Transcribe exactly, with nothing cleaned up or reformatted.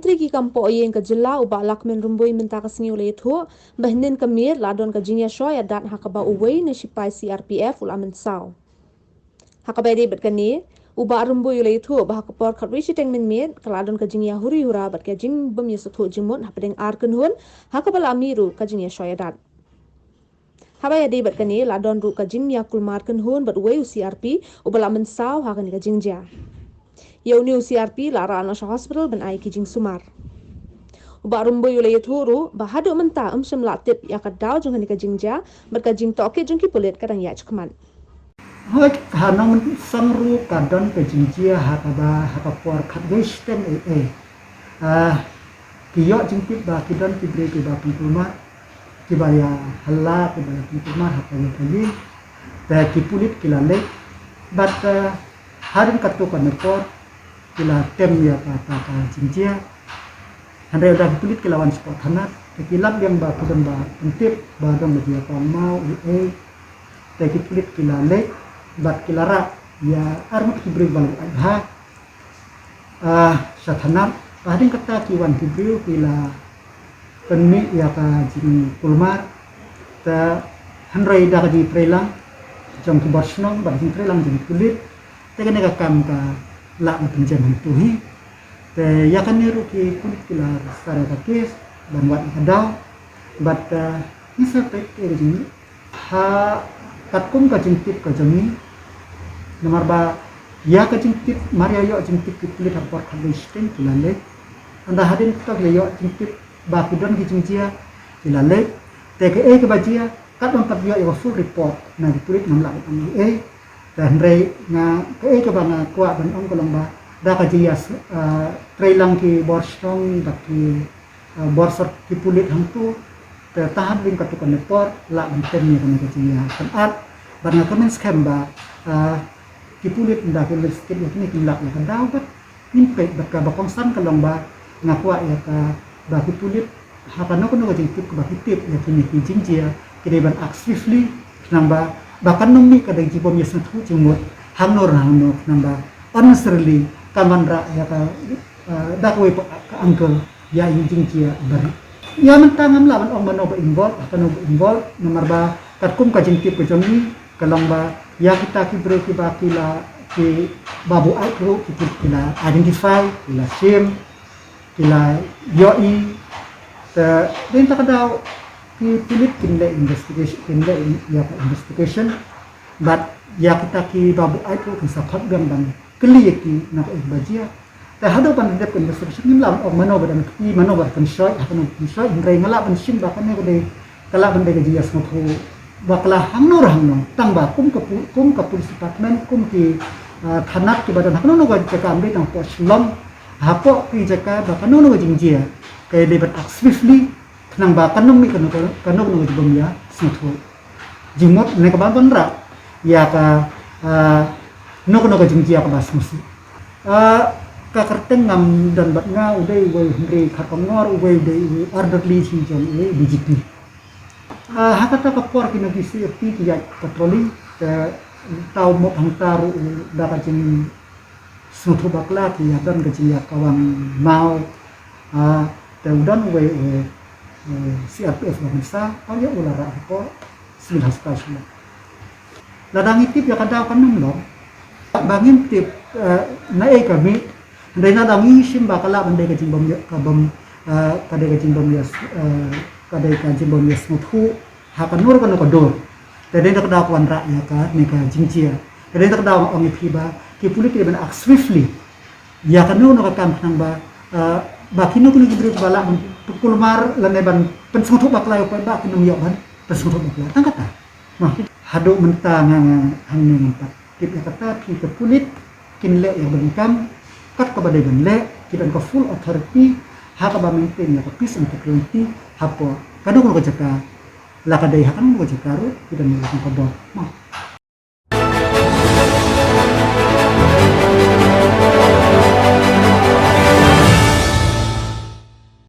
Myntri ki kam poh ïing ka jylla u Bah Lahkmen Rymbui mynta ka sngi u la ïathuh ba hynnin ka miet la don ka jingïashoi ïadat ha kaba uwei na shipai C R P F u la mynsaw. Ha kaba ïadei bad kane, u Bah Rymbui u la ïathuh ba ha ka por khatwei shiteng mynmiet ka la don ka jingïahuri hura bad ka jingbym ïasngewthuh jingmut hapdeng ar kynhun, ha kaba la mih ruh ka jingïashoi ïadat. Haba ïadei bad kane, la don ruh ka jingïakulmar kynhun bad uwei u C R P uba la mynsaw ha kane ka jingjia. Ïa une u C R P la rah noh sha hospital ban ai ki jingsumar. U Bah Rymbui u la ïathuh ruh ba haduh mynta ym shym lah tip ïa ka daw jong kane ka jingjia bad ka jingtohkit jong ki pulit ka dang ïaid shakhmat. Hooid, ha nongmynsong ruh ka don ka jingjia ha kaba ha ka por khatwei shiteng ei ei. Ah, ki ïoh jingtip ba ki don ki briew kiba pynkulmar, kiba ïa halla, kiba ïa pynkulmar ha ka ïing ka ïing. Te ki pulit ki la leit bad, eh, hadien katto katne por ki la tem ïa kata ka jingjia. Hynrei lada ki pulit ki la wan shapoh thana, te ki lap biang ba ki don ba pyntip ba don ba jia ka ong maw ei ei. Te ki pulit ki la leit bad ki la rah ïa arngut ki briew ba la ïaid bha, ah, sha thana. Ba hadien kata ki wan ki briew ki la pynmih ïa ka jingkulmar. Te hynrei da ka jingtreilang jong ki bor shnong bad ka jingtreilang jong ki pulit, te kane ka kam ka lah ban pynjem hangtu hi. Te ïa kane ruh ki pulit ki la register ïa ka case ban wad ïa ka daw. Bad, eh, ngi sa peit ïa ka jingmih ha katkum ka jingtip ka jong ngi. Namar ba ïa ka jingtip, mar ïa ïoh jingtip ki pulit ha ka por khatwei shiteng ki la leit. Hynda hadien kata ki la ïoh jingtip ba ki don ki jingjia ki la leit. Te kaei kaba jia, katba ym pat ïoh ïa ka full report na ki pulit ngam lah ban ong ei ei. Te hynrei nga, kaei kaba nga kwah ban ong ka long ba da ka jingïa, eh, treilang ki bor shnong bad ki, eh, bor sor ki pulit hangtu, te ta hadien katto katne por lah ban tem ïa kane ka jingïapynat. Bad nga kmen skhem ba, eh, ki pulit ynda ki investigate ïa kine kin lap ïa ka daw bad ngin peit. Bad kaba kongsan ka long ba nga kwah ïa ka ba ki pulit ha kano kano ka jingtip kaba ki tip ïa kine ki jingjia, ki dei ban act swiftly, khnang ba ba kan ym mih ka dei jingbym ïasngewthuh jingmut hangno re hangno, khnang ba unnecessarily kan wanrah ïa ka, eh, da kawei pat ka angle ïa i jingjia i bari. Ïa mynta ngam lah ban ong mano ba involve, kano ba involve, namar ba katkum ka jingtip ka jong ngi ka long ba ïa kita ki briew kiba ki la, kiba buaid ruh ki, ki la identify, ki la shim, ki la ïohi. Te dei ta ka daw ki pulit kin leh investigation, kin leh ïa ka investigation. Bad ïa kita kiba buaid ruh kin sa khot biang ban kylli ïa ki na kaei ba jia. Te haduh ban dep ka investigation ngim lah ban ong mano ba dang kti, mano ba dang pynshoi, ha kano pynshoi, hynrei nga lah ban shim ba kane ka dei, ka lah ban dei ka jingïasngewthuh bakla hangno re hangno. Tang ba kum ka pu-, kum ka police department, kum ki, ah, thanat kiba don ha kano kano ka jaka, ym dei tang hapoh Shillong, hapoh ki jaka ba kano kano ka jingjia ka dei ban act swiftly, khnang ba kan ym mih kano kano kano ka jingbym ïasngewthuh jingmut ne kaba wanrah ïa ka, ah, kano kano ka jingjia kaba sngewsih. Ah, ka kyrteng ngam don bad nga, u dei uwei u Henry Kharkongor, uwei u dei u orderly jong u D G P. Ah, ha kata ka por kine ki C R P ki ïaid patrolling, te tau mop hangta ruh da ka jing sngewthuh bakla ki ïa don ka jingïakawang maw. Ah, te u don uwei, eh, eh, C R P F ba mynsaw, tang ïa u la rah hapoh Civil Hospital Shillong. Lada ngi tip ïa ka daw kan ym long ba ngim tip, eh, naei ka mih. Hynrei lada ngi shim ba ka lah ban dei ka jingbym ïa, ka bym, eh, ka dei ka jingbym ïa, eh, ka dei ka jingbym ïasngewthuh ha kano kano ka dur. Te dei da ka daw ka wanrah ïa kane ka jingjia. Te dei da ka daw nga ong ïa phi ba ki pulit ki dei ban act swiftly ïa kano kano ka kam khnang ba, ah, ba kino kino ki briew ba lah ban pynkulmar lane ban pynsngewthuh bakla ïa u paidbah kin ym ïoh ban pynsngewthuh bakla. Tang kata. Noh, haduh mynta nga, nga hangne ngam pat tip ïa kata. Phi ka pulit kin leh ïa ka bynta kam kat kaba dei ban leh, ki don ka full authority ha kaba maintain ïa ka peace and security hapoh kano kano ka jaka. La ka dei ha kano kano ka jaka ruh ki don ïa ka bor. Noh.